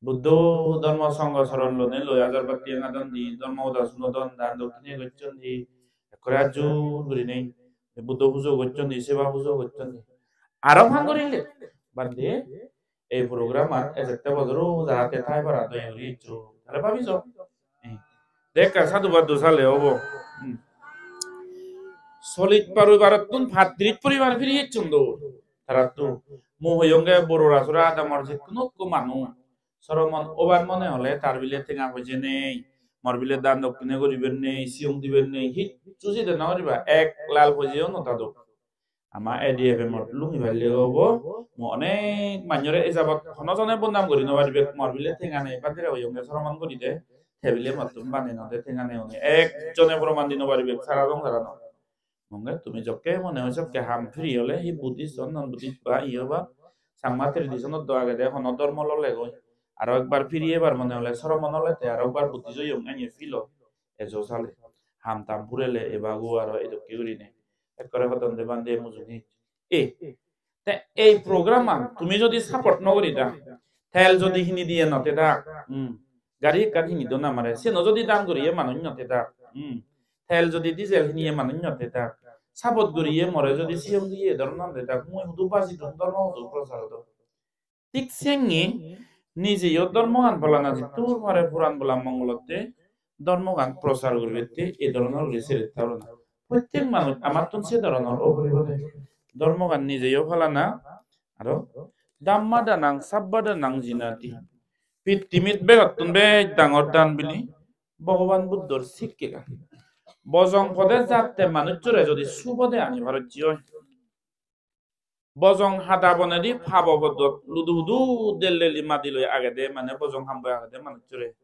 Buddho dhormo songho soron lone loi ajar batti engadon di, dhormo hoda sunodon, dan dokkine gocchon di, ekkore ajur gurinei Buddho pujo gocchon di, seba pujo gocchon di. Aro pang gorile, bande ei program-an ejette bojoro jahate thai para doye guri eccho. Tale babi so. Ei, de ekka sadhubad do sale obo. Hmm. Sollis poribarottun pattiris poribar firi ecchon do. Tarattu mui hoyonge borora sora adamor je hono ekko manuj soromon obar mone hole tar bile tenga poije nei, mor bile dan dokkine guribar nei, siyong dibar nei, hissu side no guriba, ek lal poijeyo no tado. Ama A D F M-ot lungi palle obo, mo onek manjore e jabot hono jone bodnam guri no paribak, mor bile tenga nei, bandire oyonge soromon guri de, te bile mottun bani no de tenga nei hone. Ekjone proman di no paribak sara songsaranot. Monge tumi jokke mone hoi sokke ham free ole hi Buddhist on, non Buddhist ba iye ba Changma tradition-ot do agede hono dhormo lole goi. Aro ekbar free ebar mone hole soromon ole te aro ekbar Buddhist oyong ene feel o ejo sale. Ham tam purele ebago aro edokke gurine. Ekkore hodon de bande mujungi. E, te ei program-an tumi jodi support no guri da, tel jodi hini diye no te da, hmm, gari ekkan hini don amare, seno jodi dan guriye manuj no te da, hmm, tel jodi diesel hiniye manuj no te da, support guriye more jodi siyong diye dhoron no te da, mui hudu baji dun, dhormo hudu prochar do. Thik sengi nijeyo dhormogan palana jittur pare puran bola mongolotte dhormogan prochar guribatte ei dhoronor guri seret thabana. Prottek manuj amattun se dhoronor obo poribo de. Dhormogan nijeyo palana aro dhamma danang sabba danang jinati. Pittimit begottun bej dangor dan bili Bhogoban Buddhor sikkegan. Bojong pode jatte manucchore jodi subode ani parocche oi. Bojong hada bonedi pabo podot ludu hudu del deli madi loi agede, mane bojong ham boi agede manucchore.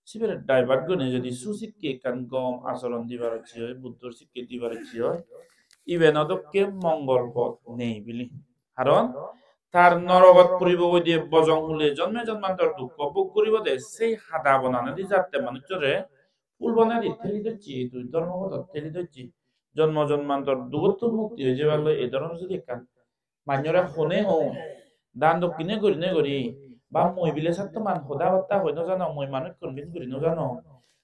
Sibere divert gune jodi susikke ekkan gom asoron dibar icche oi, Buddhor sikke dibar icche oi, iben odokke mongol pot nei bili. Karon tar norogot puribo goi diye bojong hule jonme jonmantor dukko bhog guribo de, sei hada bonanedi jatte manucchore pul bonedi theli docche, tui dhormo podot theli docche. Jonmo jonmantor dugottun mukti oi jebar loi ei dhoronor jodi ekkan manjore hone hon, dan dokkine gurine guri, ba mui bile sattoman hoda batta hoi no jano, mui manuj convince guri no jano,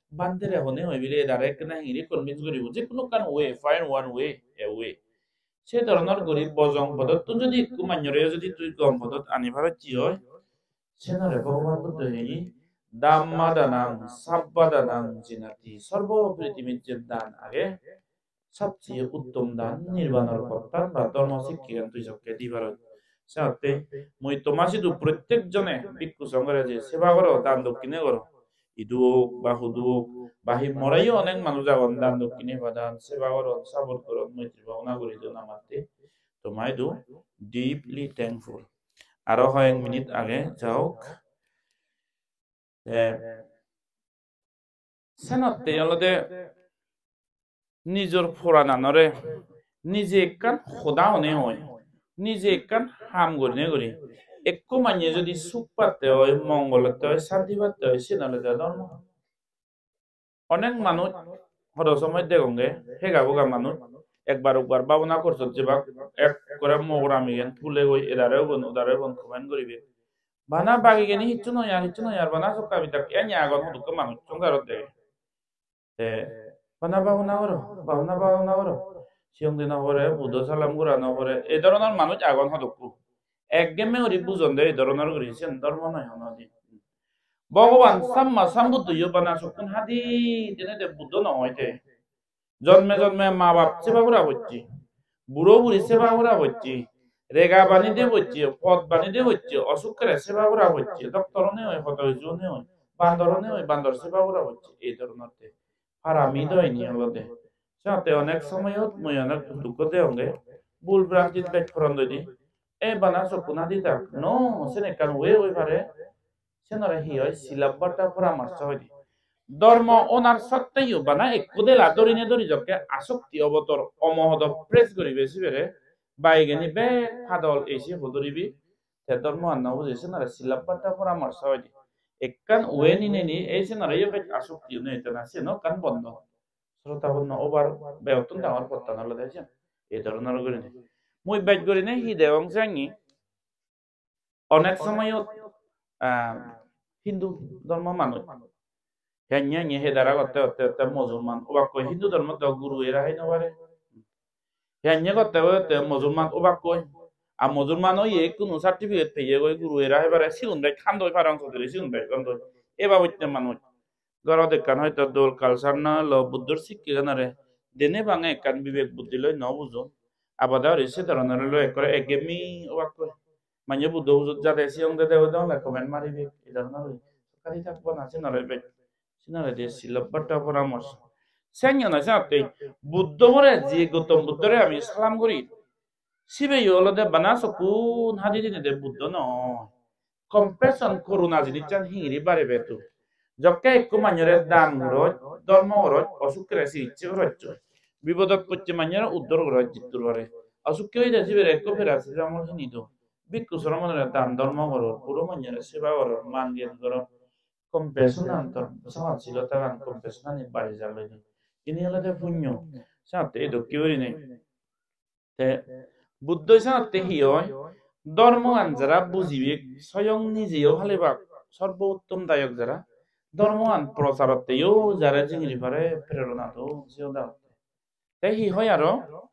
bandere hone hoi bile edare ekkena hingiri convince guribo, je hono ekkan way, find one way, a way. Se dhoronor guri bojong podottun jodi ekku manjore jodi tui gom podot ani parocche oi, senore Bhogoban Buddho hei dhamma danang sabba danang jinati, sorbo prithibit je dan age, sobcheye uttom dan nirbanor pottan ba dhormo sikkegan tui jokke di parot. Senotte mui toma sidu prottek jone bhikkhu songhore je seba goro, dan dokkine goro, idu ok ba hudu ok ba hi moreyo onek manuj agon dan dokkine padan, seba goron, sabot goron, moitri bhabona guri don amatte. Toma idu deeply thankful. Aro hoyek minute age, ja hok. Te senotte olode nijor porananore nije ekkan hoda hone hoi, nije ekkan ham gorine guri, ekko manye jodi suk patte oi, mongol otte oi, santi patte oi, siyen olode dhormo. Onek manuj hodo somoi degonge, hega boga manuj, ekbar ukbar bhabona course-ot jebak, ekkore mogor amigen pulegoi, edare ubon, odare ubon comment guribe. Bana bagigeni hissu noi ar, hissu noi ar, bana sokka bidak eni agon hodokke manuj songsarot dege. Te bana bhabona goro, bhabona, bhabona goro. Siyong di no pore, Buddho salam gura no pore. Ei dhoronor manuj agon hodokku. Ekgemme guri bujon de ei dhoronor guri, siyen dhormo noi honodin. Bhogoban Samma Sambuddho yo bana sokkun hadi dene de Buddho no oide. Jonme jonme ma bap seba gura pocche, buro buri seba gura pocche, rega bani de pocche, pot bani de pocche, osukkere seba gura pocche, doctor one oi, hodo hiju one oi, bandor one oi, bandor seba gura pocche, ei dhoronor te. Parami do ini olode. Senotte onek somoyot mui onek dukko degonge, bul branchit bej poron doide. E bana sokkun hadi dak. No, sen ekkan way oi pare. Senore hi hoi? Silabbatta poramarso hoide. Dhormo onar sotteyo bana ekko dela dhorine dhori jokke asokti obotor omohodo press guribe sibere Baigeni bek padol, ei se huduribi, te dhormoan no buje, senare silabbatta poramorso hoide. Ekkan uwe nineni ei senare yo bej asukti une etena, seno ekkan bondo. Srotapunno obar begottun dangor pottan olode siyan. Ei dhoronor gurinei. Mui bej gurinei hi degong siyani? Onek somoyot, ah, Hindu dhormo manuj. Henne henne hedara gotte gotte gotte Musulman obakkoi. Hindu dhormo do guru era hai no pare. Henne gotte gotte Musulman obakkoi. A Musulman oye ekkunu certificate peye goi guru era hai pare. Sigun bej handoi parong sodiri, sigun bej handoi. E babotte manuj. Gorot ekkan hoito dol culture no elo, Buddhor sikkeganore dene bange ekkan bibek buddhi loi no bujon. Abada guri se dhoronor loi ekkore ekgemi obakkoi. Manye Buddho pujot jade siyong dede oi dogole comment maribek, ei dhoronor oi. Sorkari thakbo na, sinore bej, sinore de silabbatta poramorso. Senyo na senotte Buddho bore, je Gautam Buddhore ami salam guri, sibeyo olode bana sokkun hadi dinede Buddho noi. Compassion, koruna jinissan hingiri barebe to. Jokke ekko manjore dan goroj, dhormo goroj, osukkere sikitse goroj, bipodot pocche manjore uddor goroj jittur pare. Osukke oide sibere ekko paracetamol hini do. Bhikkhu sromonore dan dhormo goror, buro manjore seba goror, man gyan goror. Compassion an tor, sohonsilotagan, compassion ani bari jar loi do. Ini olode punyo. Senotte ei dokke gurinei. Te Buddho senotte hi oi? Dhormogan jara bujibek, soyong nijeyo palibak, sorbottom dayok jara, dhormogan procharotte yo jara jingiri pare prerona do, siyo da. Te hi hoi aro?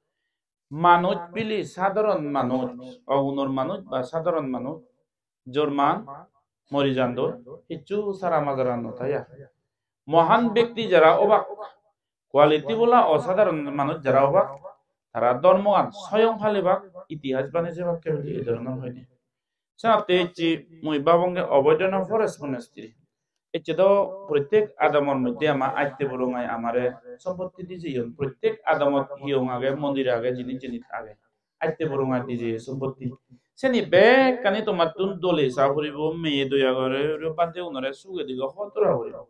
Manuj pili, sadharon manuj, ogunor manuj ba sadharon manuj, jorman, mori jandoi, hissu sara majara no tai ar. Mohan bekti jara obak, quality bola osadharon manuj jara obak, tara dhormogan soyong palibak, itihas bani jebakke bili ei dhoronor hoide. Senotte ecche mui babonge Avoidana Forest Monastery. Ecche do prottek adamor moddhe ama atte borongai amare sompotti dijeyon. Prottek adamot hiyong age, mondir age, jinis jinis age. Atte borongai dije sompotti. Seni bekkani tomattun dole sa puribo, meye doya gore, uri bhante unore suge dige hodora puribo.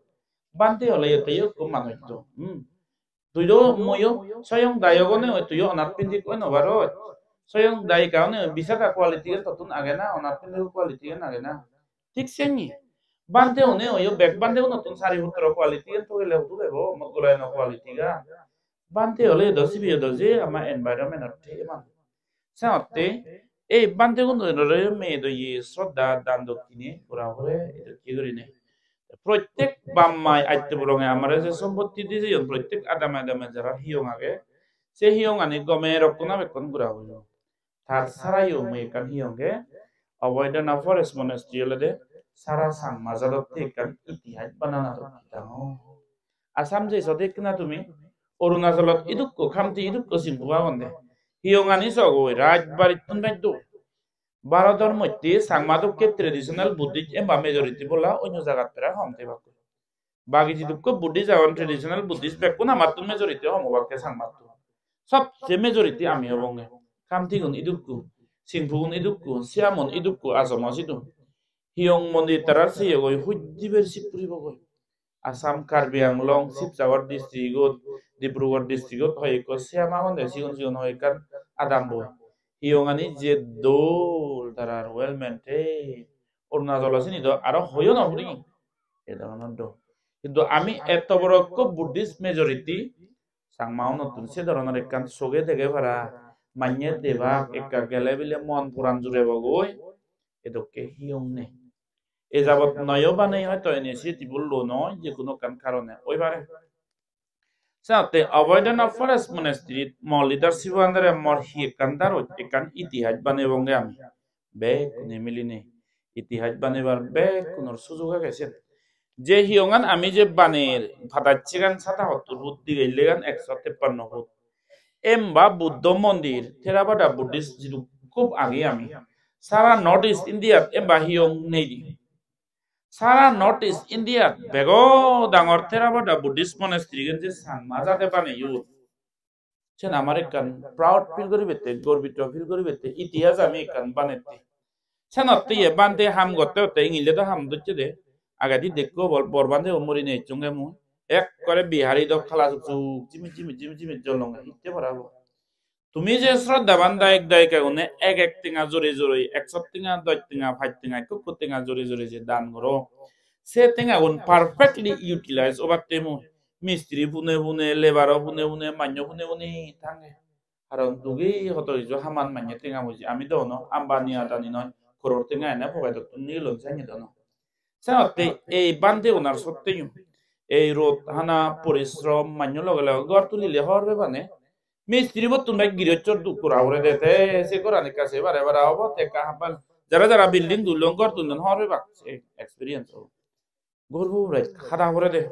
Bhante ole iyot ekko manuj do. Hmm. Tui do moyo soyong dayok one oi, tuiyo onath pindik oi no paroj. Soyong dayika one oi, bisaka quality gan tottun age na, onath pindik quality gan age na. Thik senni. Bhante one oyo bek bhante unottun sari putro quality gan togele hudu bebo, mot golai no quality gan. Bhante ole do sibe do je ama environment otte eman. Senotte ei bhante gunore me do ye sroddha dan dokkine pura pore edokke gurinei. Prottek bap mai atte boronge amare je sompotti dijeyon, prottek adame adame jara hiyong age, se hiyongani gome rokkona bekkon gura oiyo. Tar sarayo mui ekkan hiyonge Avoidana Forest Monastery olode sara Changma jadotte ekkan itihas banana dokke dangor. Assam je sode ekkena tumi, Arunachalot idukko Khamti, idukko Chingpho agonde. Hiyongani sogoi rajbarittun bej dol. Bharodor moddhe Changma dokke traditional Buddhist emba majority bola onyo jagat prai hom tebak. Bagi jidukko Buddhist agon, traditional Buddhist, bekkun amattun majority hom obakke Changmattun. Sobse majority ami obonge. Khamtigun idukko, Chingphogun idukko, Siamun idukko, Asomo sidu. Hiyong mondir tarar seyegoi hujdiber sip puribogoi. Assam, Karbi Anglong, Sibsagor districtot, Dibrugarh districtot hoi ekko Siam agonde, sigon sigon hoi ekkan adambo. Hiyongani je dol, tarar well maintained. Arunachalo sini do aro hoyo no puri. E dhoronor do. Hintu ami eto boro ekko Buddhist majority, Changma unottun se dhoronor ekkan soge dege para, manye debak, ekka gele bile mon puran jurebo goi, edokke hiyong nei. E jabot noyo banei hoito initiative lo noi, je hono ekkan karone oi pare. Senotte Avoidana Forest Monastery-t mo leadership-o under-e mor hi ekkan daroj ekkan itihas banebonge ami. Bekkune milinei itihas banebar bekkunor sujog age siyen. Je hiyongan ami je baner padacchegan sada hottur foot, digillegan ekso teppanno foot. Emba Buddho mondir, Theravada Buddhist jidukko agi ami. Sara North East India-t emba hiyong nei di. Sara North East India-t bego dangor Theravada Buddhist monastery-gan je Changma jade baneyon. Sen amar ekkan proud feel guribette, gorbito feel guribette, itihas ami ekkan banette. Senotte ye bhante ham gotte gotte ingille do ham docche de. Agedi dekko bor, bor bhante o morinei ecchonge mui. Ekkore Bihari dok hala suk suk, jimit jimit, jimit jimit jolonge, hitte parabo. Tumi je sroddhaban dayok dayika gune ek ek tenga juri juri, ekso tenga, dos tenga, pach tenga, ekko ekko tenga juri juri je dan goro, se tengagun perfectly utilize obatte mui mistiri pune pune, labour-o pune pune, manyo pune pune tange. Karon dugi hoto hiju haman manye tenga boji. Ami do hono Ambani Adani noi, koror tenga ene pocket-ottun nigilon sanye do no. Senotte ei bhante unar sotteyo ei rod hana porishrom manyo loge loge ghor tulile hor pebane. Mistiri bottun bek girossor duk gora pore de, te se goran ekka se bare bara obo, te ekka haban. Jara jara building tullon, ghor tullon, hor pebak se experience obo. Ghor pore hada pore de.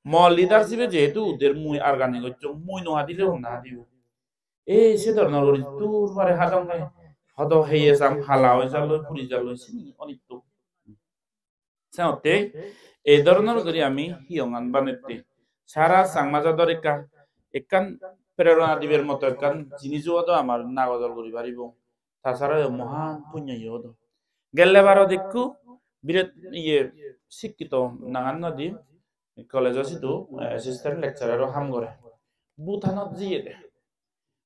Mo leadership-e jehetu uder mui organize gocchong, mui no hadile honna hadibo. Ei se dhoronor guri dur pare hadonge. Hodo heye sam hala oi jalloi, puri jalloi, sini onitto. Senotte ei dhoronor guri ami hiyongan banette. Sara Changma jador ekka, ekkan prerona dibar moto ekkan jinis odo, amar nagojol guri paribo. Ta sara yo mohan punyo yo odo. Gelle barot ekku biret iye sikkito, nangan no di, college-o sidu, eh, assistant lecturer-o ham gore. Bhutanot jiye de.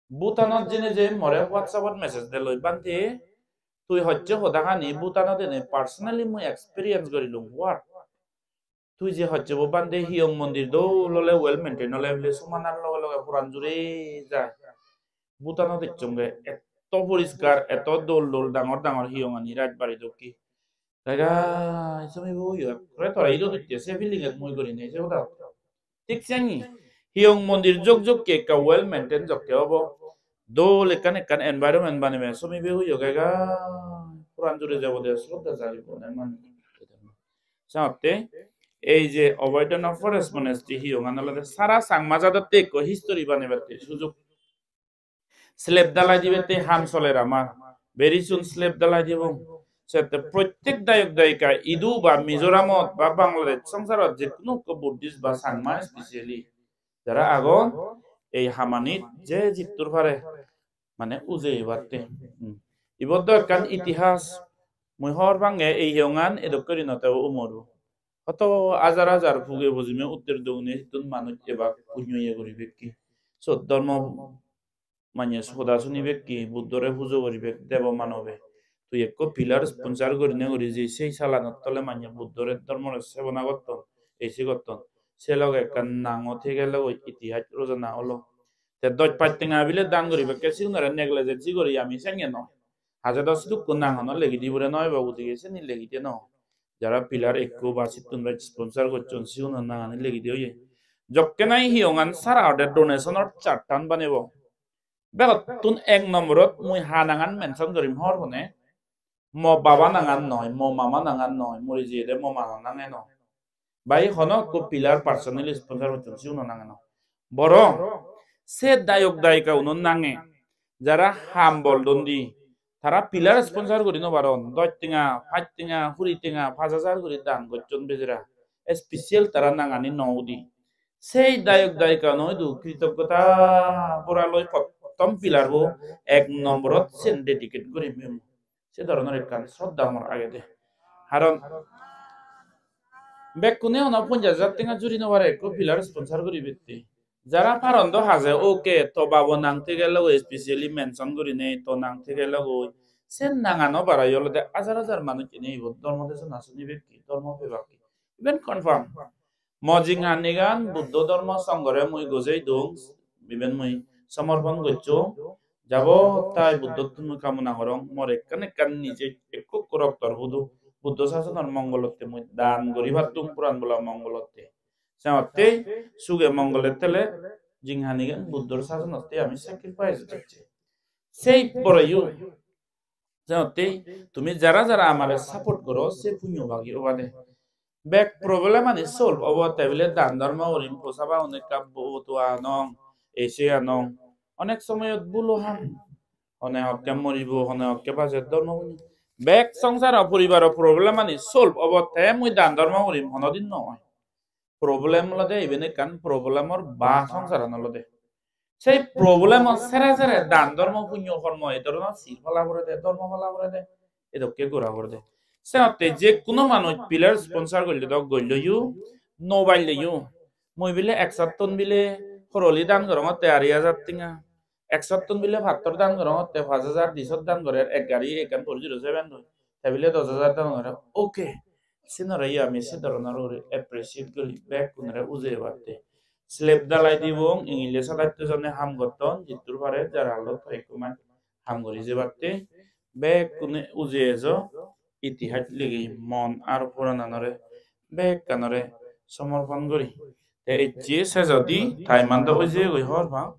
Bhutanot jeinei je more WhatsApp-ot message deloi, "Bhante, tui hocche hodagani Bhutanot ene personally mui experience gorilung." "What? Tui je hocche bo Bhante, hiyong mondir dol ole, well maintain ole bile sumanar loge loge puran juri jai. Bhutanot ecchonge, etto poriskar, etto dol dol dangor dangor hiyongani, rajbari dokke." Lega, somibo oyo, ekkore tore ido dotte, se feeling-et mui gurinei se hoda. Thik sengi, hiyong mondir jok jokke, ekka well maintain jokke obo. Dol ekkan ekkan environment banebe, somibo oyo lega, puran juri jabo de, sroddha jagi bone mane. Senotte, ei je Abhayadana Forest Monastery hiyongan olode sara Changma jadotte ekko history banebatte sujog. Slab dalai dibette ham soler amar. Very soon slab dalai dibong. Sette prottek dayok dayika idu ba Mizoramot ba Bangladesh songsarot je hono ekko Buddhist ba Changma specially jara agon, ei hamanit je jittur pare mane ujei ebatte. Hmm. Ibot do ekkan itihas, mui hobor pange ei hiyongan edokke guri no tebo umor. Hoto hajar hajar puge bojime uttor dogune hittun manuj ebak punyo iye guribekke. Sot dhormo manye hoda sunibekke, Buddhore pujo guribek debo manobe. Tui ekko pillar sponsor gurinei guri je sei salanot tole manye Buddhore dhormore sebona gotton, ei sei gotton. Se loge ekkan nango thege logoi itihas rojana olo. Te doj pach tenga bile dan guribekke sigunore negligence guri ami senge noi. Haje do sidukko nang hono legi dibure noi ba, udige seni legi de no. Jara pillar ekko ba sittun ba sponsor gocchon, sigunor nangani legi de oye. Jokke nahi hiyongan sara ode donation-or chart-tan banebo. Begottun ek nomborot mui ha nangan mention gorim hobor pone. Mo baba nangan noi, mo mama nangan noi, mori jiyede mo mama nange noi. Bai hono ekko pillar personally sponsor gocchon, siguno nange noi. Borong se dayok dayika uno nange, jara ham bol don di, tara pillar sponsor guri no paron, doj tenga, pach tenga, huri tenga, pach hajar guri dan gocchon bejara. Special tara nangani no udi. Sei dayok dayika uno idu kritoggota bora loi pottom pillar bo ek nomborot sen dedicate guri mui. Se dhoronor ekkan sroddha mor agede. Karon bekkune hono ponjash hajar tenga juri no pare ekko pillar sponsor guribette. Jara paron do haje, okay, to babo nang thege logoi, specially mention gurinei to nang thege logoi. Se nangano barai olode hajar hajar manuj ene ibot dhormo desona sunibekke, dhormo pebakke. Iben confirm. Mo jinghanigan Buddho Dhormo Songhore mui gojei dong, iben mui somorpon gocchong. Jabot tai Buddhottun mui kamona gorong, mor ekkan ekkan nije ekko ekko roktor hudu Buddho sasonor mongolotte mui dan guri pattung, puran bola mongolotte. Senotte suge mongole tele jinghanigan Buddhor sasonotte ami sacrifice gocchi. Sei poreyo Jenotte tumi jara jara amare support goro, se punyo bagi obade. Bek problem ani solve obo, te bile dan dhormo gurim, posaba hone ekka bo-, boto anong, ese anong. Onek somoyot bhulo ham. Hone hokke moribo, hone hokke bajer, dhormo punyo. Bek songsaro poribaro problem ani solve obo, te mui dan dhormo gurim, honodin no oi. Problem olode iben ekkan problemor ba songsaran olode. Sei problemo sere sere dan dhormo punyo hormo ei dhoronor sil pala porede, dhormo pala porede, edokke gora porede. Senotte je kuno manuj pillar sponsor golle do golleyo, no balleyo. Mui bile ek satton bile horoli dan gorongotte ari hajar tenga. Ek sottun bile pattor dan gorongotte, pach hajar di sot dan gorer, ek gari ekkan four zero seven loi. Te bile dos hajar dan gorer. Okay. Sinore yo ami se doronor guri appreciate guri, bekkunore ujei batte. Slab dalai dibong, ingile sadatte jone ham gotton, jittur pare jara olot hoyekko maj ham guri jebatte, bekkune ujei ejo, itihas ligi mon ar purananore bekkanore somorpon guri. Te ecche sejodi time an do oi jeyegoi hobor pang.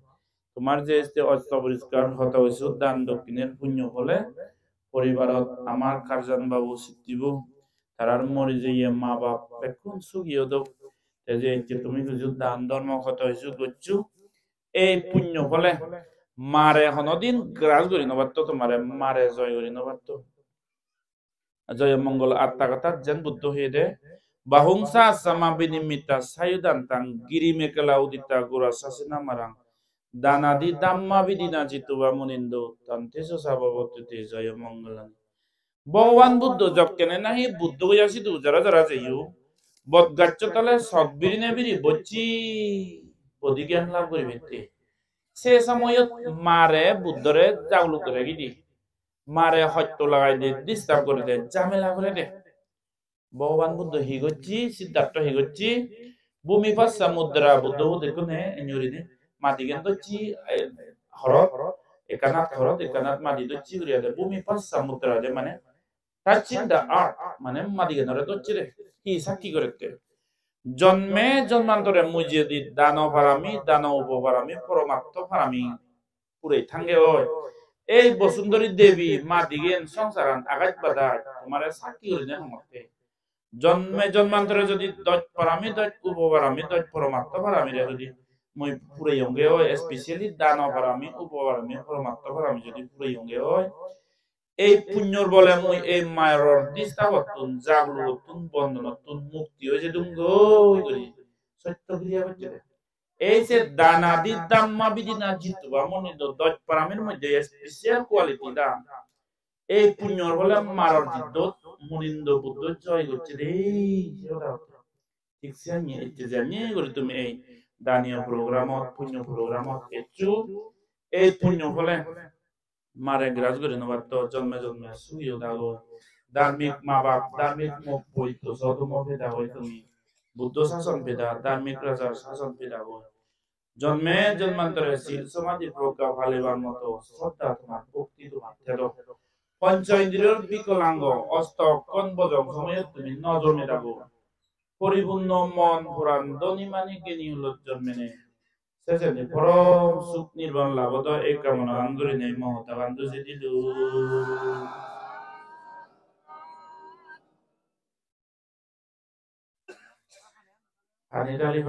Tomar je este osto poriskar hoto hoisu dan dokkiner punyo phole poribarot amar Karjan babu sittibo, tarar mori jeye ma bap bekkun sugi odok. Te je ecche tumi huju dan dhormo hoto hoisu gocchu, ei punyo phole mare honodin gras guri no patto, tomare mare joy guri no patto. Joyomongol atta gathat jen Buddho hoyede, "Bahung sa sama binimita sayudantang giri mekela udita gora sasina marang danadi dhamma vidina jituva munindo tantesu sabhavatute joyomongolan." Bhogoban Buddho jokkene nahi Buddho goya sidu jara jara jeyo, bot gaccho tole sok birine biri bocchi bodi gyan lab guribette. Se somoyot mare Buddhore jagluk gore gidi. Mare hosto lagai de, disturb gore de, jamela gore de. Bhogoban Buddho hi gocche, Siddhartho hi gocche, bhumi passa mudra Buddho udekkune enjurine madigen docche, eh, horot, ekkanat horot, ekkanat madi docche guri ade, bhumi passa mudra de mane touching the earth, mane madigenore docche de, hi sakki gorette. Jonme jonmantore mui jodi dano parami, dano upoparami, poromatto parami purei thange oi. Ei Bosundori Devi madigen songsaran agaj badai tomare sakki gurinei hongotte. Jonme jonmantore jodi doj parami, doj upoparami, doj poromatto paramire jodi mui pureyonge oi, especially dano parami, upoparami, poromatto parami jodi pureyonge oi, ei punyor bole mui ei maror distabottun, jaglugottun, bondonottun mukti oi jedungoi guri sotto kriya gocche de. Ei je danadi dhamma vidina jituva munindo, doj paramir moddhe special quality dan. Ei punyor bole maror jiddot munindo Buddho joy gocche de, ei se hoda hotte. Thik siyani ecche jani guri tumi ei daniyo programot, punyo programot eccho, ei punyo phole mare gras guri no patto, jonme jonme sugi odago. Dharmik ma bap, dharmik mok poito sodumo peda oi tumi. Buddho sason peda, dharmik rajar sason peda oi. Jonme jonmantore sil somadhi progga palibar moto sroddha tomar, bhokti tomar thedo. Poncho indriyor bikolango, osto okkon bojong somoyot tumi no jome dago. Poripunno mon puran dhoni mani geni hulot jonmene. Sejeni porom suk nirban labo do ei kamonagan gurinei mo hodagan duji dilung. Pani dali